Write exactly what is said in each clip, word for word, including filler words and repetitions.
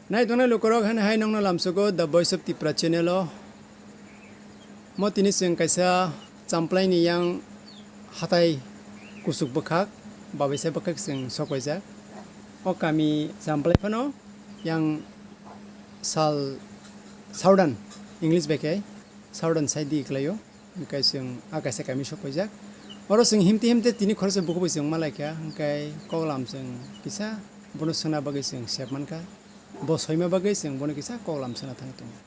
Nai tongnai lukurok, hani hai nongno lamsogo The Voice of Tipra channel o. Mo tini chwng kaisa Champlai ni yang hatai kuchuk bwkhak, babaisa bwkhak chwng sokpaijak. O kami Champlai phano yang sal Southern, English bai khe Southern side di kwlaio. Hwnkhe chwng a kaisa kami sokpaijak. Oro chwng himte himte tini khoroksa bukubo chwng malaikha, hwnkhe koklam chwng kisa bono swngna bagwi chwng sep mankha. Bo soima bagwi chwng bono kisa koklam swngna thang tongo.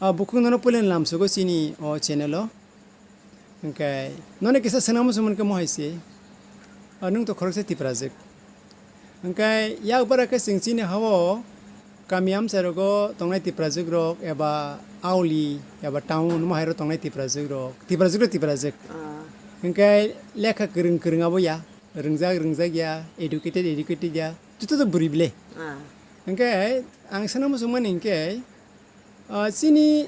A bukhuk nono puilani lamsogo chini o channel o. Hwnkhe nono kisa swnam muchung mankhe mohai se. A nwng to khoroksa Tiprajwk. Hwnkhe yak bara khe chwng chini ha-o kami amchai rogo tongnai Tiprajwk rok eba auli eba town omo hai ro tongnai Tiprajwk rok, Tiprajwk rok Tiprajwk. Ah. Hwnkhe lekha kwrwng kwrwng abo ya, rwngjak rwngjak ya, educated educated ya, joto to bwrwi ble. Ah. Hwnkhe ang sana muchung mani hwnkhe, ah, chini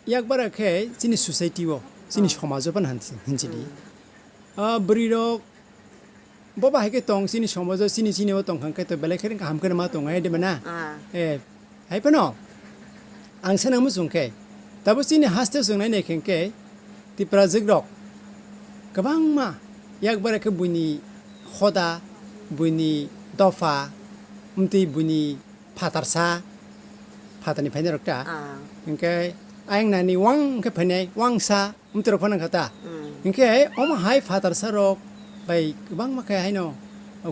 yak bara khe chini society o, chini ah, somaj o phano hinsi di. Hmm. Ah, bwrwi rok bo bahai khe tong chini somaj o, chini chini o tong kha khe to belai khe kaham khe ma tong hai de mana. Ah. Eh, hai phano ang sana muchung khe tabo chini haste chwng nai nai khe khe Tiprajwk rok kwbangma yak bara khe buini hoda, buini dopha, mtwi buini phatarsa, phatarni phainairok ta. Ah. Hwnkhe ayang nani wang khe phainai, wangsa, mtwirok phano wngkha ta. Mm. Hwnkhe omo hai phatarsa rok bai kwbangma khe haino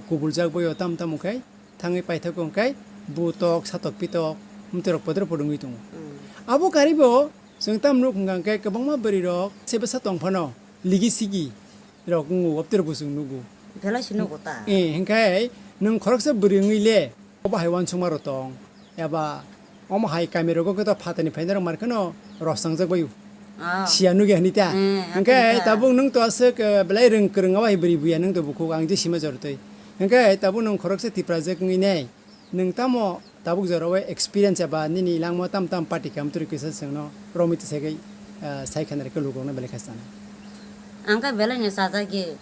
kubuljak boyo tam tamo khe thangwi paithago hwnkhe butok, satok, pitok, mtwirok podro podro wngwi tongo. Mm. Abo karibo chwng tam nuk hwnkha hwnkhe kwbangma bwrwirok se bwsa tong phano ligi sigi rok wngo, obtwirokbo chwng nugo. Belai se nugo ta. Eh, hwnkhe nwng khoroksa bwrwi wngwi le, obo hai uansukma rok tong, eba omo hai kami rogo khe to phatarni phainairok mar kheno rosongjak bai. Ah. Siya nugya hwnwi ta. Eh, hwnkhe hwnkhe ta. Tabuk nwng to aswk, eh, belai rwng kwrwng abo hai bwrwi buya nwng to bukhuk ang je sima jortwi. Hwnkhe tabuk nwng khoroksa Tiprajwk wngwi nai. Nwng tamo tabuk jora o experience eba nini langma tam tam party kam turi kisa chwngno romwi tisagwi, ah, sai khe narikhe lukurokno belai khe sana. Ang khe belai no chajagwi.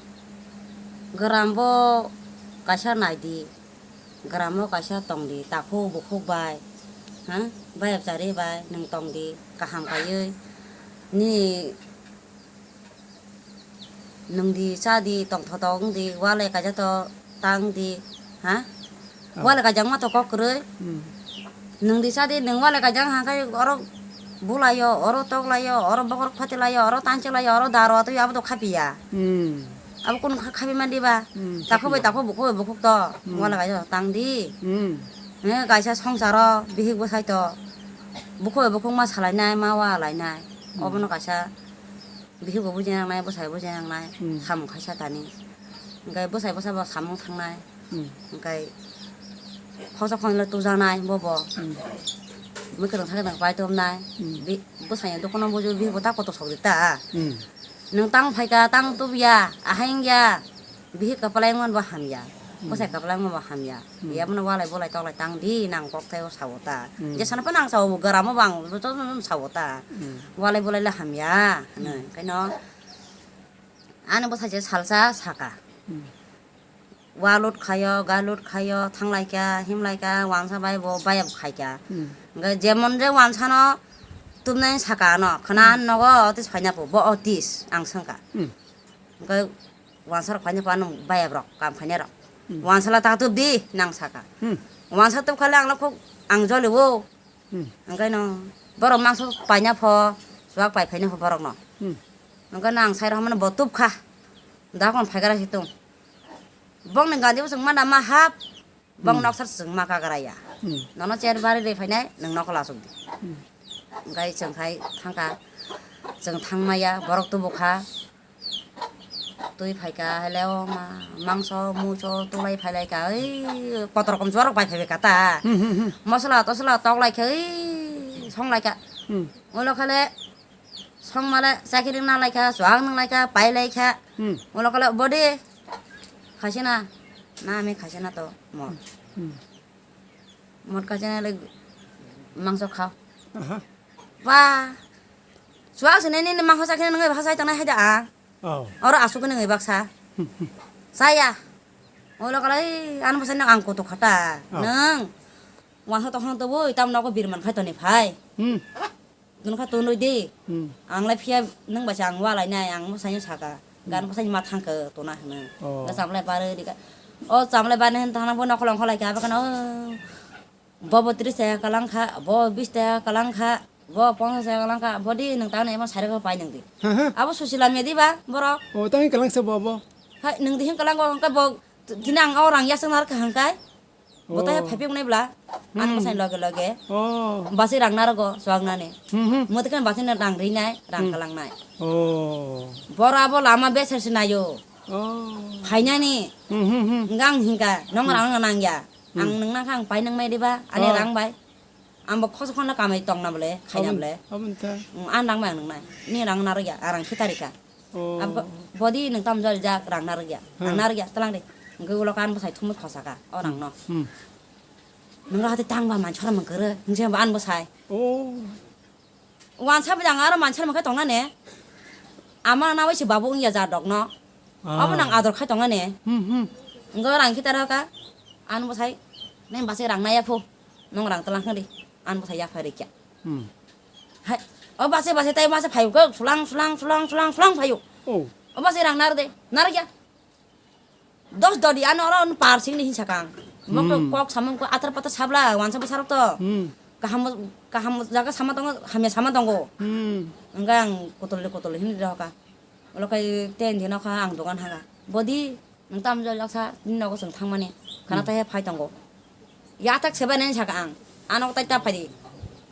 Gram bo kaisa naidi. Gram o kaisa tongdi. Takhuk bukhuk bai. Ha? Bai abchari bai nwng tongdi. Kaham kaiwi. Nini Nwng di, cha di, tongthotok wng di, walai kaijak to tang di, ha? Ah. Walai kaijak ma to kok kwrwi. Hmm. Nwng di, cha di, nwng walai kaijak hang khai oro bulaio, oro toklaio, oro bokhorok phatilaio, oro tanchiklaio, oro daro twi abo to khapiya. Hmm. Abo kunu kha-, khapi man diba? Hmm, takhuk bai khapiya. Takhuk, bukhuk bai bukhuk to, hmm, walai kaijak to tang di. Hmm. He kaisa songsaro bihik bwsai to bukhuk bai bukhuk ma salainai, ma walainai. Hmm. Obono kaisa Bihik bo bujinai nangnai, bwsai bo bujinai nangnai, hmm, samung khaisa tani. Hwnkhe bwsai bwsa bo samung thangnai. Hmm. Hwnkhe khoroksa khoroknwi tujaknai bobo. Hmm. Mwkhwtwng thangkhe pai tubunai. Hmm. Bi-, bwsai ni dokhano buju bihik bo ta kotor sok di ta. Hmm. Nwng tang phaikha, tang tubya, ahai wngya. Bihik kwplai wngmani bo hamya. Hmm. Bwsai kwplai wngmani bo hamya. Hmm. Yabano walai bolai toklai tang di, nang kok tei o sao ta. Hmm. Jesano phano ang sao, bo gram o bo ang joto no sao ta. Hmm. Walai bolai le hamya, hwnwi. Hmm. Kaino ani bwsai se salsa saka. Hmm. Wa lut khaio, ga lut khaio, thanglai kha, himlai kha, wansa bai bo bayap khai kha. Hmm. Hwnkhe jemon je wansa no tubnai saka ano, khna, hmm, nogo otis phaina po, bo otis, ang swngkha. Hmm. Hwnkhe wansa rok phaina phano bayap rok, kam khainai rok. Hmm. Wansa la ta tub di, nang saka. Hmm. Wansa tub khale ang la khuk, ang joli o. Hmm. Hwnkhe no, borok mangso paina pho, chuak pai phaina pho borok no. Hmm. Hwnkhe no ang sai rok mano bo tub kha. Da kon phai gra si tung. Bong ni gandi bo chwng ma da ma hap. Bong, hmm, nok sar chwng ma kagra ya. Hmm. Nono chair bari de phainai, nwng nok la chuk di. Hmm. Hwnkhe chwng khai thangkha, chwng thangmaya, borok tubu kha. Twi phaikha, hele o ma, mangso, muiso, tulai phailai kha, oi, kotor kom chuarok pai phaibai kha ta. Hmm, hmm, hmm. Mosla, tosla toklai kha, oi, songlai kha. Hmm. Ulo khale, Songmale chakiri nang lai kha, chuak nang lai kha, pai lai kha. Hmm. Ulo kala body khaisina, na ami khaisina to mot. Hmm. Mot khaisina le mangso khao. Aha. Ba. Chuak sini ni mangso chakiri nang ba sai tang hai da. Oh. Oro asuk ni ngai baksa. Hmm, hmm. Saya. Ulo kala, "Ei, ano bwsai no ang koto khata." Oh. Nang. Wansa tokha tubui, tam nogo birman khai toni phai. Hmm. Tun kha tunui di. Hmm. Ang lai phiya nung bai se ang walai nai, ang bwsai no saka. Gan Hmm. bwsai ma thang khe tona hwnwi. Oh. Ga chamlai barwi di ka. O chamlai barwi hwn thana bo nokhol ongkhol lai kha, abakano, o, bo bo tris taka kalang kha, bo bis taka kalang kha, bo ponchas taka kalang kha, bo di nung tang emo sari kho pai nung di. Ha, ha. Abo susi lamya di ba, borok. Oh, tang kalang se bo bo. Hai, nung di hin kalang ko, hwnkhe bo, tini ang o rang yasang nar kha hwnkhe. Bo taiha Oh. phaiphik nai bla, ani Hmm. bwsai loge loge. Oh. Basi rang narwgo chuak nani. Hmm, hmm. Mwtwkhe basi no rang rinai, rang Hmm. kalang nai. Oh. Bora bo lama beser se naio. Oh. Phainani. Hmm, hmm, hmm. Hwnkhe ang hwnkha, nong Hmm. rang nang ya. Hmm. Ang nung nang kha ang pai nang mai riba, ani Oh. rang bai. Ang bo khoso khonno kamai tong na bole, khai na Abon-, bole. abon ta. Hmm, ang rang bai ang nung nai. Ni rang narwk ya, ang rang khitarika. Oh. Abo body nwng tam jol jak rang narwk ya. Hmm. Rang narwk ya, tlang de. Hwnkhe ulo kan bwsai thumwi khosaka, o rang no. Hmm. Nwng hati tang ba manchara mangkara, hwnkhe ba an bwsai. Oh. Wansa bwdang aro manchara mangkha tongna ne. Ama na wai se babu wngya ja dok no. Ah. Abo nang ador khai tongna ne. Hmm, hmm. Ngo rang khitar ka. An bwsai. Nai bwsai rang naya phu. Nong rang tlang khari. An bwsai ya phari kya. Hmm. Hai, o base base tai masa phayu kok, sulang, sulang, sulang, sulang, sulang phayu. Oh. O base rang nar de, nar ya. Dos dodi ano oro par sing ni hinsa kang. Mok to Hmm. kok samung ko atar patar sabla, wansa bwsarok to. Hmm. Kaham, kaham jaga sama tongo, hamya sama tongo. Hmm. Engga ang kotol kotol hini roka. Olo kai ten dino kha ang dogan haga. Bodi Nwng tamo jol jaksa, nini nogo chwng thangmani. Khana Hmm. taihe phai tongo. Yathak sebai nai saka ang. Ano tai ta phaidi.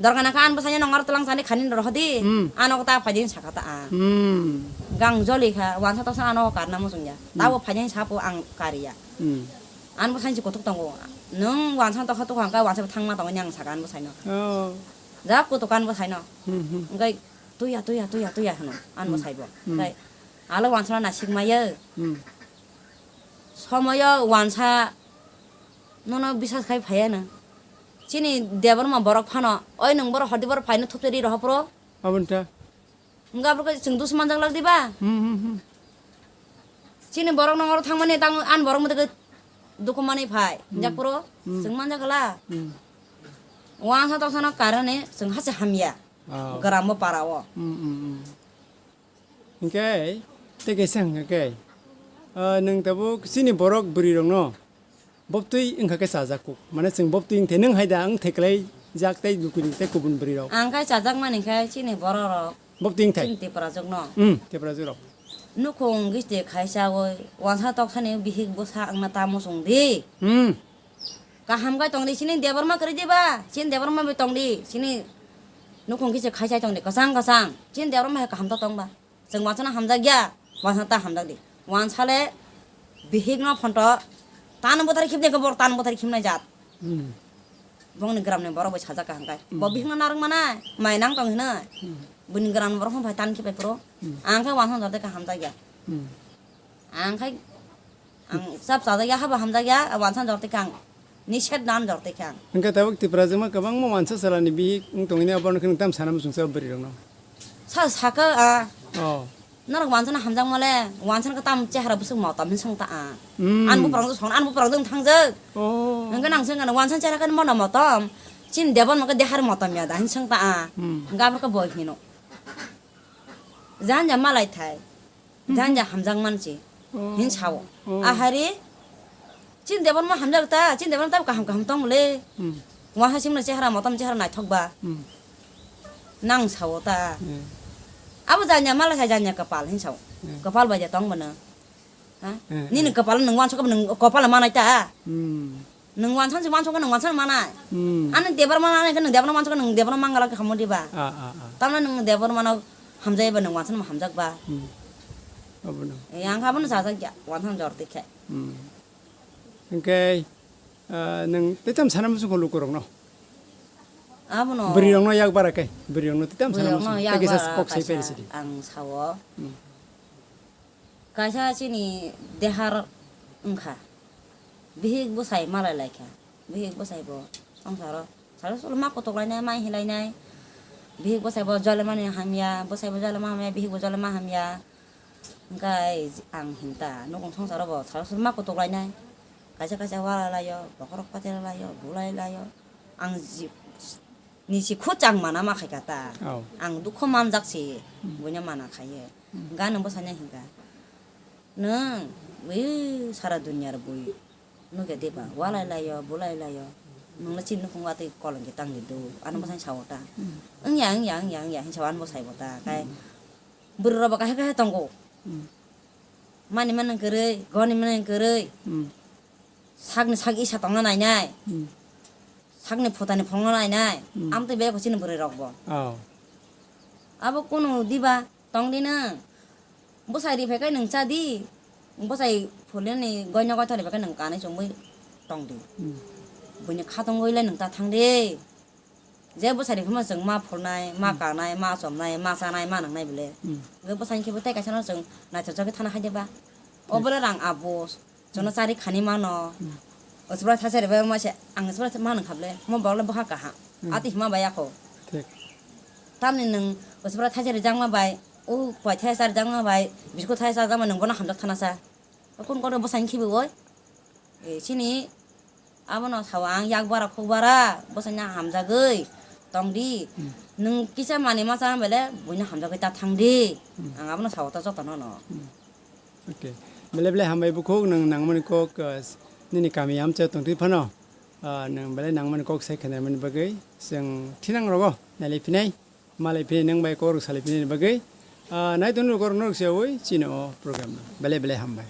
Dorgana kha an bwsai nongaro twlang sani khani rohodi. Hmm. Ano ta phaidi saka ta ang. Hmm. Gang joli kha, wansa toksa ano karna muchungya. Hmm. Tabo phaidi sapo ang kariya. Hmm. An bwsai si kutuk tongo. Nwng wansa tokha tokha kha wansa thangma tongo nyang saka an bwsai no. Oh. Ja kutuk an bwsai no. Hmm, hmm. Engkai tuya, tuya, tuya, tuya hwno an Hmm. bwsai bo. Hmm. Engkai alo wansa na sikmaya. Hmm. Somoyo wansa nono bisas khai phaiya na. Chini Debbarma borok phano, "Oi, nwng borok hodi borok phaino thupjari rohopro?" Aboni ta? Hwnkhe aphuru khe chwng dus manjak lak diba? Hmm, hmm, hmm. Chini borok nongoro thangmani tang an borok mwtwkhe dukumani phai. Hmm. Hinjakpro, Hmm. chwng manjak khala. Hmm. Wansa toksano karone chwng hase hamya. Oh. Gramo parao. Hmm, hmm, hmm. Hingke, tei kaisa hingka khe, ah, nwng tabuk chini borok bwrwi rokno boptwi wngkha khe chajak kuk. Mane chwng boptwi wngthai, nwng hai da wngthai kwlai jak tei lukuni tei kubun bwrwi rok. Ang khai chajak mani khe chini borok rok. Boptwi wngthai. Chini Tiprajwk no. Hmm, Tiprajwk rok. Nukhung gisti khai chawi, wansa toksani bihik bwsa wngna tamo chwng di. Hmm. Kaham khe tong di, chini Debbarma kwrwi diba? Chini Debbarma bai tong di, chini nukhung kisa khai chai tong di, kwchang kwchang. Chini Debbarma hai kaham ta tong ba? Chwng wansa no hamjak ya, wansa ta hamjak di. Wansa le bihik no phonto, tan bwthar khibnai khe bor tan bwthar khibnai jat. Hmm. Bongni gram ni borok bai sajak kaham khe. Hmm. Bo bihik no narwk manai, mai nang tong hinwi. Hmm. Bini gram ni borok phai tan khibai phuru. Hmm. Ang khe wansa no jat khe hamjak ya. Hmm. Ang khai, ang sab chajak ya, habo hamjak ya, wansa jor twi kha ang. Ni set dan jor twi kha ang. Hingke tabuk Tiprajwkma kwbangma wansa salani bihik wng tongwi, abono khe nwng tam sana muchungsa bwrwi rokno. Sa saka a. Oh. Norok wansa no hamjak mole, wansa no tam chehara bwswk motom hin swng ta a. Hmm. An buprang jwk song, an buprang jwk thangjak. Oh. Hingke nang swng wansa chehara kan mono motom. Chin debon mo ke dehar motom ya da hin swng ta a. Hmm. Hingke abro ke bo hino. Janja malai thai. Janja hamjak mansi. Oh. Hin sao. Oh. Ahari, chin Debbarma hamjak ta, chin Debbarma tabo kaham kaham tong le. Hmm. Waha simno chehara motom chehara naithok ba. Hmm. Nang sao ta. Hmm. Abo janja malai thai janja kapal hin sao. Hmm. Kapal bai ja tong bana. Ha? Hmm, Nini hmm. Kapal nwng wansok nwng kapal manai ta. Hmm. Nwng wansa se wansok nwng wansa manai. Hmm. Ani Debbarma manai khe nwng Debbarma wansok nwng Debbarma mangala khe hamodi ba. Ah, ah, ah. Tamna nwng Debbarma no hamjai ba nwng wansa no hamjak ba. Hmm. Abono. E, ang kha bono sajak ya, wansa jor tikhe. Hmm. Hingke, ah, nwng tetam sana muchung ko lukurok no. Abono. Bwrwi rok no yak bara khe, bwrwi rok no tetam sana muchung. Tei kisa kok sai peri sidi. Ang sao. Hmm. Kaisa chini dehar wngkha, bihik bwsai malai laikha, bihik bwsai bo songsaro salo salo ma kutuk lainai, mai hilainai, bihik bwsai bo jolemani hamya, bwsai bo jolema hamya, bihik bo jolema hamya, hwnkhe ang hinta nukung songsaro bo salo salo ma kutuk lainai, kaisa kaisa wala laio, bokhorok patila laio, bulai laio. Ang ji-, ni si khud ang mana ma khai ka ta. Oh. Ang dukho manjak si, hmm, buino mana khai ye. Hmm. Ga nang bwsanya hinka. Nang, wi sara dunia ro bui. Nuge deba, walai layo, bulai layo. Nungla chin nukhung watwi kolong ke tang lido. Ano bwsanya sao ta. Hmm. Wngya, wngya, wngya, wngya, hinsa ano bwsai bo ta. Kai, hmm, bwrwi robo kahai kahai tongo. Hmm. Mani mani kwrwi, goni mani kwrwi. Hmm. Sakni sak isa tongna nainai. Hmm. Sakni phutani phongna nainai. Hmm. Amtwi bebak chini bwrwi rok bo. Oh. Abo kunu diba tong di nang. Bwsai ri phai kai nang cha di. Bwsai phulini goino goithok ri phai kai nang kanwi chongwi tong di. Hmm. Buini khatungwi lai nang ta thang di. Je bwsai ri phano chwng ma phulnai, ma, hmm, kanai, ma chomnai, ma chanai, ma nangnai bole. Hmm. Hwnkhe bwsai khe bo tei kaisa no chwng naithok jagwi thana hai de ba. O, hmm, bole rang abo. Chwngno, hmm, chari khani mano. Hmm. Osubra thaisa ri ba ma se ang osubra ma nang kha bole. Mo borok le bwkha kaham. Hmm. Ati hima bai yakho. Thik. Tamni nwng osubra thaisa ri jakma bai, o poi thaisa ri jakma bai, biscuit thaisa jakma nwng bono hamjak thana sa. Kun kono bwsai khe bo oi. E, chini abono sao ang yak bara khuk bara bwsanya hamjagwi tong di. Hmm. Nwng kisa mani ma cha bele buino hamjagwi ta thang di. Hmm. Ang abono sao ta jotono no. Hmm. Okay. Bele bele hambai bukhuk nwng nangmani kok, ah, nini kami amchai tongtwi phano, ah, nwng bele nangmani kok sai khnamani bagwi chwng thinang rogo nailai phinai. Malai phinai nwng bai kok rwk salai phinai ni bagwi, ah, naitung rwk rok norok se oi chini o program no. Bele bele hambai.